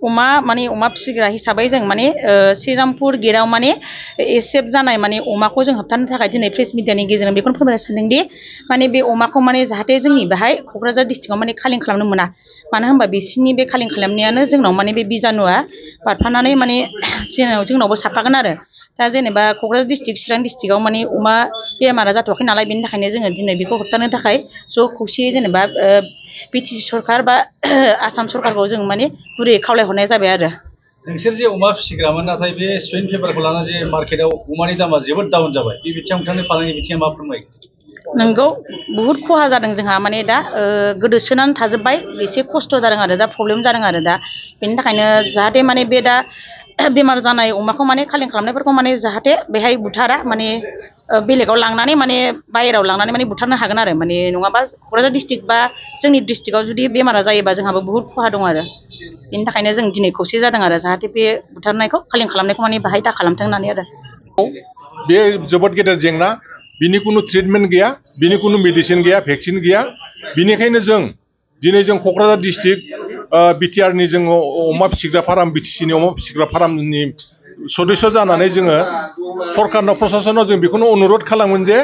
अमा माने अमा फिसिग्रा हिसाबै जों माने श्रीरामपुर गेटआव माने एसेफ जानाय माने अमाखौ जों होबथानो थाखाय दिनै प्रेस मिडियानि गेजेरजों बेखौनो फोरमायनो सानदोंदि माने बे अमाखौ माने जाहाथे जोंनि बेहाय क'क्राझार डिस्ट्रिक्टआव माने खालिं खालामनो मोना मानो होनबा बिसिनि बे खालिं खालामनायानो जोंनाव माने बे बिजानुआ बारफानानै माने जोंनावबो साफागोन आरो दा जेनेबा क'क्राझार डिस्ट्रिक्ट चिरां डिस्ट्रिक्टआव माने अमा बेमारा जाथ'वाखै नालाय बेनि थाखायनो जोङो दिनै बेखौ होबथानो थाखाय ज' खौसेयै जेनेबा बिटिसि सरकार बा आसाम सरकारखौ जों माने गुरैयै खावलायहरनाय जाबाय आरो नोंसोर जे अमा फिसिग्रामोन नाथाय बे सुइन फेभारखौ लानानै जे मार्केटआव अमानि दामा जोबोद डाउन जाबाय बे बिथिङाव नोंथांनि फालांगि बिथिङा मा फोरमायो नंगौ बुहुत खहा जादों जोंहा माने दा गोदोसोनानै थाजोब्बाय एसे खस्थ' जादों आरो दा प्रब्लेम जादों आरो दा बेनि थाखायनो जाहाथे माने बे दा बेमार जानाय अमाखौ माने खालिं खालामनायफोरखौ माने जाहाथे बेहाय बुथारा माने बेलेगाव लांनानै माने बाहेराव लांनानै माने बुथारनो हागोन आरो माने नङाबा क'क्राझार डिस्ट्रिक्ट बा जोंनि डिस्ट्रिक्टआव जुदि बेमारा जायोबा जोंहाबो बुहुत खहा दं आरो बेनि थाखायनो जों दिनै खौसे जादों आरो जाहाथे बे बुथारनायखौ खालिं खालामनायखौ माने बाहाय दा खालामथों होननानै आरो बे जोबोद गेदेर जेंना बिनि कुनु ट्रिटमेन्ट गैया बिनि कुनु मेडिसिन गैया भेक्सिन गैया बिनिखायनो जों दिनै जों क'क्राझार डिस्ट्रिक्ट बिटिआरनि जोङो अमा फिसिग्रा फार्म बिटिसिनि अमा फिसिग्रा फार्मनि सदस्य जानानै जोङो सरकारनाव प्रसासनाव जों बेखौनो अनुरद खालामगोन जे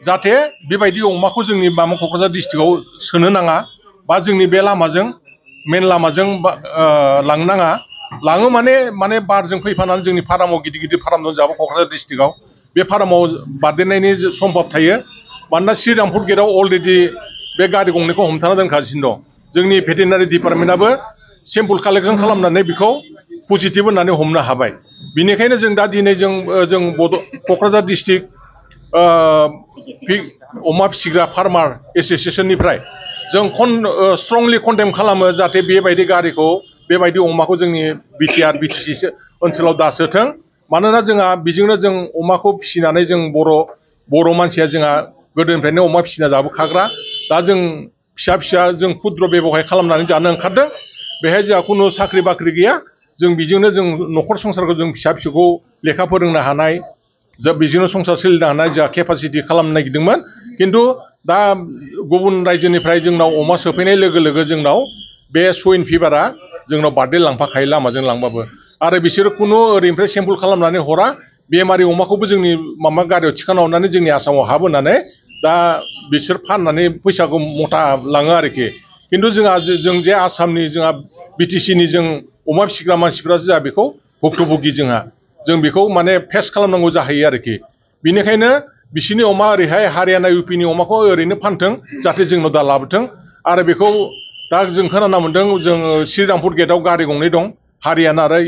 जाहाथे बेबायदि अमाखौ जोंनि माबा क'क्राझार डिस्ट्रिक्टआव सोनो नाङा बा जोंनि बे लामाजों मेन लामाजों लांनो नाङा लाङो माने बारजों फैफानानै जोंनि फार्माव गिदिर गिदिर फार्म दं जोंहाबो क'क्राझार डिस्ट्रिक्टआव बे फार्माव बारदेरनायनि सम्भब थायो मानोना श्रीरामपुर गेटआव अलरेडि बे गारि गंनैखौ हमथाना दोनगासिनो दं जोंनि भेटेरिनारि डिपार्टमेन्टआबो सेम्पोल कालेक्सन खालामनानै बेखौ पजिटिभ होननानै हमनो हाबाय बिनिखायनो जों दा दिनै जों क'क्राझार डिस्ट्रिक्ट अमा फिसिग्रा फार्मार एस'सियेसननिफ्राय जों स्ट्रंलि कन्डेम खालामो जाहाथे बेबायदि गारिखौ बेबायदि अमाखौ जोंनि बिटिआर बिटिसि ओनसोलाव दासोथों मानोना जोंहा बेजोंनो जों अमाखौ फिसिनानै जों बर' मानसिया जोंहा गोदोनिफ्रायनो अमा फिसिना जाबोखाग्रा दा जों फिसा जों खुद्र बेब'हाय खालामनानै जानो ओंखारदों बेहाय जोंहा खुनु साख्रि बाख्रि गैया जों बेजोंनो जों न'खर संसारखौ जों फिसौखौ लेखा फोरोंनो हानाय बेजोंनो संसार सोलिनो हानाय जोंहा केपासिटि खालामनो नागिरदोंमोन खिन्थु दा गुबुन रायजोनिफ्राय जोंनाव अमा सोफैनाय लोगो लोगो जोंनाव बे सुइन फिभारा जोंनाव बारदे लांफाखायो लामाजों लांबाबो आरो बिसोरो खुनु ओरैनिफ्राय सेम्पोल खालामनानै हरा बेमारि अमाखौबो जोंनि माबा गारियाव थिखांना हरनानै जोंनि आसामाव हाबोनानै दा बिसोर फाननानै फैसाखौ मथा लाङो आरोखि खिन्थु जों जे आसामनि जोंहा बिटिसिनि जों अमा फिसिग्रा मानसिफ्रा जोंहा बेखौ भुक्तभुगि जों बेखौ माने फेस खालामनांगौ जाहैयो आरोखि बेनिखायनो बिसोरनि अमा ओरैहाय हारियाना इउपिनि अमाखौ ओरैनो फानथों जाहाथे जोंनाव दा लाबोथों आरो बेखौ दा जों खोनानो मोन्दों जों श्रीरामपुर गेटआव गारि गंनै दं हारियाना आरो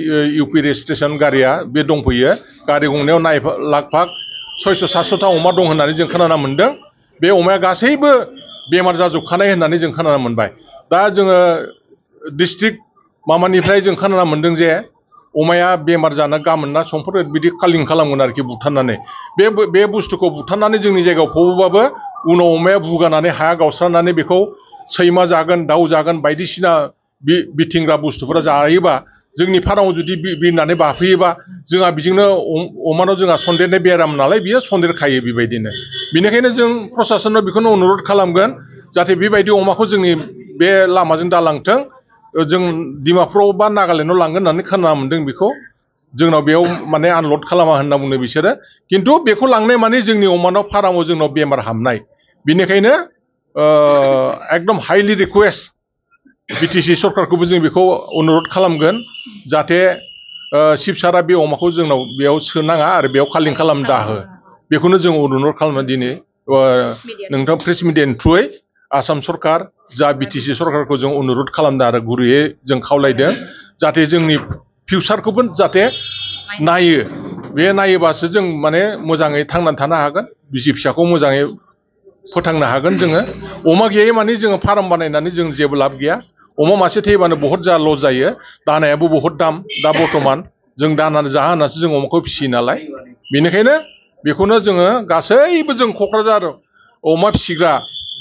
इउपि रेजिस्ट्रेसन गारिया बे दंफैयो गारि गंनैयाव लाख 600-700 अमा दं होननानै जों खोनानो मोन्दों बे अमाया गासैबो बेमार जाजोबखानाय होननानै जों खोनानो मोनबाय दा जोङो डिस्ट्रिक्ट माबानिफ्राय जों खोनानो मोन्दों जे अमाया बेमार जाना गामोन ना समफोर बिदि कालिं खालामगोन आरोखि बुथारनानै बे बुस्थुखौ बुथारनानै जोंनि जायगायाव फबोबाबो उनाव अमाया बुगानानै हाया गावस्रानानै बेखौ सैमा जागोन दाउ जागोन बायदिसिना बिथिंग्रा बुस्थुफोरा जायोबा जोंनि फार्माव जुदि बिरनानै बाफैयोबा जोंहा बेजोंनो अमानाव जोंहा सन्देरनाय बेराम नालाय बियो सन्देरखायो बेबायदिनो बेनिखायनो जों प्रसासनाव बेखौनो अनुरद खालामगोन जाहाथे बेबायदि अमाखौ जोंनि बे लामाजों दालांथों जों डिमापुराव बा नागालेण्डआव लांगोन होननानै खोनानो मोन्दों बेखौ जोंनाव बेयाव माने आनलड खालामा होनना बुंदों बिसोरो खिन्थु बेखौ लांनाय माने जोंनि अमानाव फार्माव जोंनाव बेमार हाबनाय बेनिखायनो एकदम हाइलि रिकुवेस्ट बिटिसि सरकारखौबो जों बेखौ अनुरद खालामगोन जाहाथे शिबसारा बे अमाखौ जोंनाव बेयाव सोनाङा आरो बेयाव कालिं खालाम दाहो बेखौनो जों अनुरद खालामनानै दिनै नोंथां प्रेस मिडियानि थ्रुयै आसाम सरकार जा बिटिसि सरकारखौ जों अनुरद खालामदों आरो गुरैयै जों खावलायदों जाहाथे जोंनि फिउचारखौबो जाहाथे नायो बे नायोबासो जों माने मोजाङै थांनानै थानो हागोन बिसि फिसाखौ मोजाङै फोथांनो हागोन जोङो अमा गैयै माने जोङो फार्म बानायनानै जों जेबो लाब गैया अमा मासे थैबानो बहुत जा लस जायो दानायाबो बहुत दाम दा बर्थमान जों दाना जाहोनासो जों अमाखौ फिसियो नालाय बेनिखायनो बेखौनो जोङो गासैबो जों क'क्राझार अमा फिसिग्रा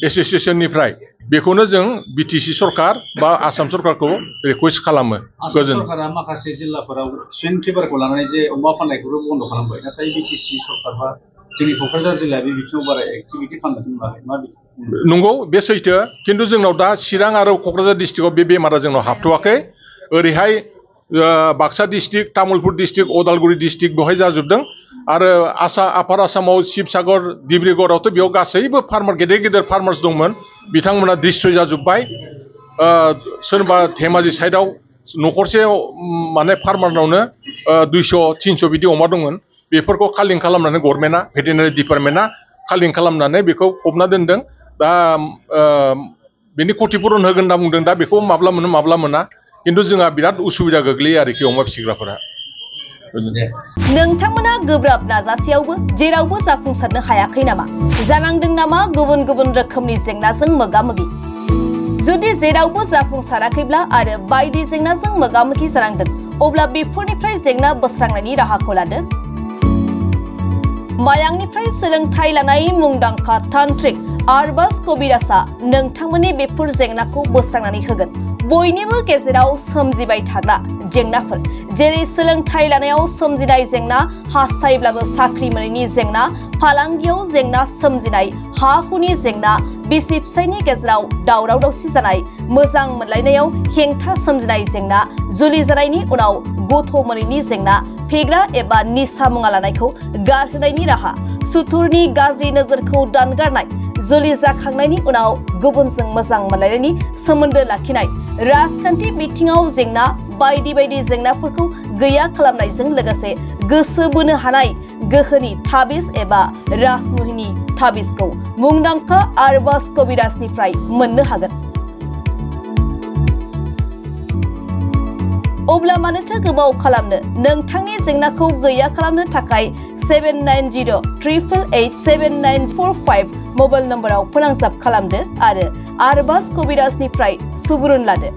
एस'सियेसननिफ्राय बेखौनो जों बिटिसि सरकार बा आसाम सरकारखौ रिकुवेस्ट खालामो गोजोन सरकारा माखासे जिल्लाफोराव सुइन फिभारखौ लानानै जे अमा फाननायखौबो बन्द खालामबाय नाथाय बिटिसि सरकार बा जोंनि क'क्राझार जिल्लाया बे बिथिङाव बारा एक्टिभिटि खालामनायखौ नुवाखै मा नंगौ बे सैथो खिन्थु जोंनाव दा चिरां आरो क'क्राझार डिस्ट्रिक्टआव बे बेमारा जोंनाव हाबथ'वाखै ओरैहाय Baksa district Tamulpur district Udalguri district बेवहाय जाजोबदों आरो आपार आसामाव शिबसागर डिब्रुगड़आवथ' बेयाव गासैबो फार्मार गेदेर गेदेर फार्मार्स दंमोन बिथांमोना डिस्ट्रय जाजोब्बाय सोरबा धेमाजि साइडआव न'खरसे माने फार्मारनावनो 200-300 बिदि अमा दंमोन बेफोरखौ कालिं खालामनानै गभर्नमेन्टआ भेटेरिनारि डिपार्टमेन्टआ कालिं खालामनानै बेखौ फबना दोनदों दा बेनि क्षतिपुरन होगोन होनना बुंदों दा बेखौ माब्ला मोनो माब्ला मोना किन्तु जोंहा बिराद उसुबिदा गोग्लैयो आरोखि अमा फिसिग्राफोरा नोंथांमोना गोब्राब नाजासेयावबो जेरावबो जाफुंसारनो हायाखै नामा जानांदों नामा गुबुन गुबुन रोखोमनि जेंनाजों मोगा-मोगि जुदि जेरावबो जाफुंसाराखैब्ला आरो बायदि जेंनाजों मोगा-मोगि जानांदों अब्ला बेफोरनिफ्राय जेंना बोस्रांनायनि राहाखौ लादो मायांनिफ्राय सोलोंथाइ लानाय मुंदांखा तान्त्रिक आरबाज कबिराजआ नोंथांमोननि बेफोर जेंनाखौ बोस्रांनानै होगोन बयनिबो गेजेराव सोमजिबाय थाग्रा जेंनाफोर जेरै सोलोंथाइ लानायाव सोमजिनाय जेंना हास्थायब्लाबो साख्रि मोनैनि जेंना फालांगियाव जेंना सोमजिनाय हा हुनि जेंना बिसि फिसायनि गेजेराव दावराव दावसि जानाय मोजां मोनलायनायाव हेंथा सोमजिनाय जेंना जुलि जानायनि उनाव गथ' मोनैनि जेंना फेग्रा एबा निसा मुवा लानायखौ गारहोनायनि राहा सुथुरनि गाज्रि नोजोरखौ दानगारनाय जुलि जाखांनायनि उनाव गुबुनजों मोजां मोनलायनायनि सोमोन्दो लाखिनाय राजखान्थि बिथिङाव जेंना बायदि बायदि जेंनाफोरखौ गैया खालामनायजों लोगोसे गोसो बोनो हानाय गोहोनि ताबिज एबा राजमुहिनि ताबिजखौ मुंदांखा आरबाज कबिराजनिफ्राय मोननो हागोन अब्ला मानोथो गोबाव खालामनो नोंथांनि जेंनाखौ गैया खालामनो थाखाय 7908887945 मबाइल नम्बराव फोनांजाब खालामदो आरो आरबाज कबिराजनिफ्राय सुबुरुन लादो।